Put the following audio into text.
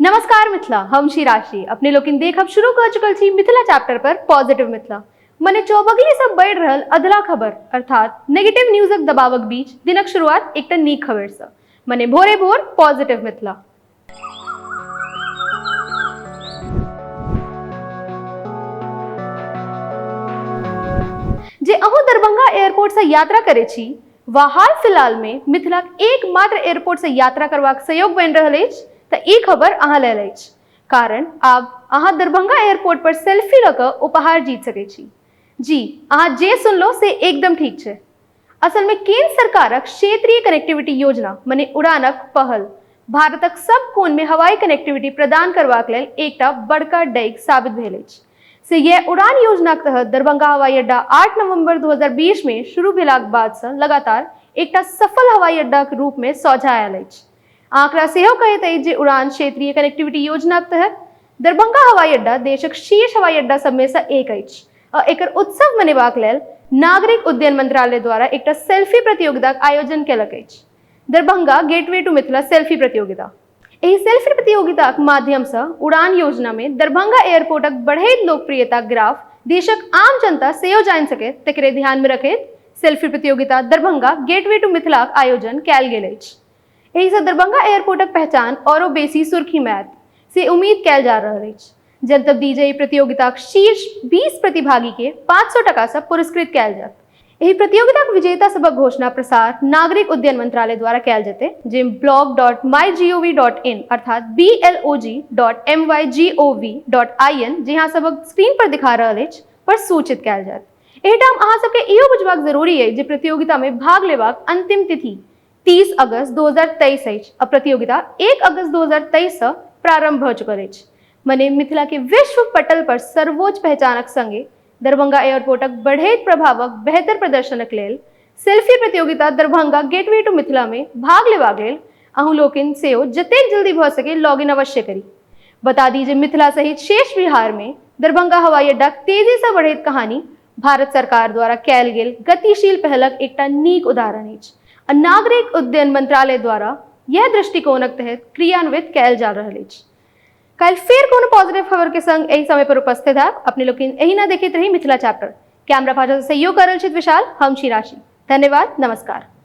नमस्कार मिथिला, हम छी राशि। अपने लोकिन देखब शुरू कर चुकल छी मिथिला चैप्टर पर पॉजिटिव मिथिला। मने चौबगली सब बढ़ि रहल अधला खबर अर्थात नेगेटिव न्यूजक दबावक बीच दिनक शुरुआत एकटा नीक खबर से, मने भोरे भोर पॉजिटिव मिथिला। जे अहूँ दरभंगा एयरपोर्ट से यात्रा करै छी वा हाल फिलहाल में मिथिलाक एकमात्र एयरपोर्ट से यात्रा करबाक सहयोग बनि रहल अछि तऽ ई खबर अहाँ लेल अछि, कारण आब अहाँ दरभंगा एयरपोर्ट पर सेल्फी लऽ कऽ उपहार जीत सकै छी। जी अहाँ जे सुनलहुँ से एकदम ठीक छै। असल में केंद्र सरकारक क्षेत्रीय कनेक्टिविटी योजना मने उड़ानक पहल भारतक सब कोन में हवाई कनेक्टिविटी प्रदान करबाक लेल एकटा बड़का डेग साबित भेल अछि। से यह उड़ान योजनाक तहत दरभंगा हवाई अड्डा 8 नवंबर 2020 में शुरू भेलाक बाद से लगातार एकटा सफल हवाई अड्डाक रूप में सोझा आयल अछि। आंकड़ा सेहो कहैत अछि जे उड़ान क्षेत्रीय कनेक्टिविटी योजनाक तहत दरभंगा हवाई अड्डा देशक शीर्ष हवाई अड्डा सबमे सँ एक अछि आ एकर उत्सव मनेबाक लेल नागरिक उड्डयन मंत्रालय द्वारा एकटा सेल्फी प्रतियोगिताक आयोजन केलक अछि। Darbhanga gateway to Mithila selfie प्रतियोगिता। एहि सेल्फी प्रतियोगिताक माध्यमसँ उड़ान योजनामे दरभंगा एयरपोर्टक बढ़ैत लोकप्रियताक ग्राफ देशक आम जनता सेहो जानि सकै तकरे ध्यानमे रखैत सेल्फी प्रतियोगिता दरभंगा गेटवे टू मिथिलाक आयोजन कयल गेल अछि। एहिसँ दरभंगा एयरपोर्टक पहचान औरो बेसी सुर्खीमे आयत से उम्मीद कयल जा रहल अछि। जनतब दी जे एहि प्रतियोगिताक शीर्ष 20 प्रतिभागी के 500 टका सँ पुरस्कृत कयल जायत। एहि प्रतियोगिताक विजेता सभक घोषणा प्रसार नागरिक उड्डयन मंत्रालय द्वारा कयल जेतै, जे blog.mygov.in अर्थात blog.mygov.in जे अहाँ सभक स्क्रीन पर दिखा रहल अछि पर सूचित कयल जायत। एहिठाम अहाँ सबके इहो बुझबाक जरूरी अछि जे प्रतियोगिता में भाग लेबाक अंतिम तिथि 30 अगस्त 2023 अछि आ प्रतियोगिता 1 अगस्त 2023 सँ प्रारंभ भऽ चुकल अछि। मने मिथिला के विश्व पटल पर सर्वोच्च पहचानक संगे दरभंगा एयरपोर्टक बढ़ैत प्रभावक बेहतर प्रदर्शनक लेल सेल्फी प्रतियोगिता दरभंगा गेटवे टू मिथिला में भाग लेबाक लेल अहूँ लोकिन सेहो जतेक जल्दी भऽ सके लॉग इन अवश्य करी। बता दी जे मिथिला सहित शेष बिहार में दरभंगा हवाई अड्डाक तेजी सँ बढ़ैत कहानी भारत सरकार द्वारा कयल गेल गतिशील पहलक एकटा नीक उदाहरण अछि आ नागरिक उड्डयन मंत्रालय द्वारा यह दृष्टिकोणक तहत क्रियान्वित कयल जा रहल अछि। काल्हि फेर कोनो पॉजिटिव खबर के संग एहि समय पर उपस्थित हैब। अपने लोकिन एहिना देखैत रही मिथिला चैप्टर। कैमरा पाछा से सहयोग कर रहल छथि विशाल, हम छी राशि। धन्यवाद, नमस्कार।